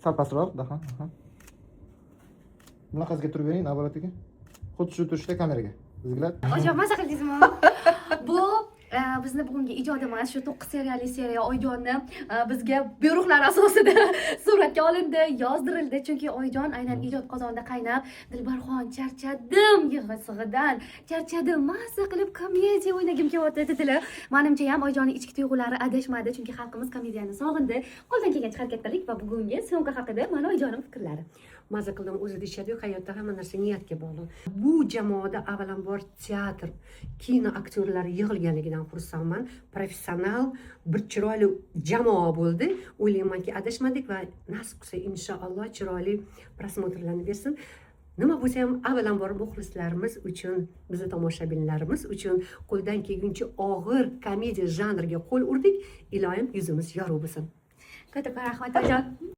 Sal pastroq, daha. Aha. Bunaqasiga turib bering, navbatdagi. Xuddi shu turishda kameraga. Взгляд. Oyijon, maza qildingizmi? Bu bizni bugungi ijodimiz, shu 9 seriyali seriya Oyijonni bizga buyruqlar asosida suratga olindi, yozdirildi, chunki Oyijon aynan ijod qozonida qaynab, "Dilbarxon, charchadim yig'i-sig'idan, charchadim, maza qilib komediya o'ynagim kelyapti", dedilar. Manimcha ham Oyijonning ichki tuyg'ulari adashmadi, chunki xalqimiz komediyani sog'indi. Qo'ldan kelgancha harakat qildik va bugungi съёмка haqida mana Oyijonim fikrlari. Maza qildim. O'zi deyishadiyu, hayotda hamma narsa niyatga bog'liq. Bu jamoada avvalambor teatr, kino aktyorlari yig'ilganligidan xursandman. Professional bir chiroyli jamoa bo'ldi. O'ylaymanki, adashmadik va nasib qilsa, inshaalloh, chiroyli просмотр larni bersin. Nima bo'lsa ham, avvalambor muxlislarimiz uchun, bizni tomoshabinlarimiz uchun qo'ldan kelguncha og'ir komediya janriga qo'l urdik. Iloyim, yuzimiz yorug' bo'lsin. Kattakon rahmat, Oyijon.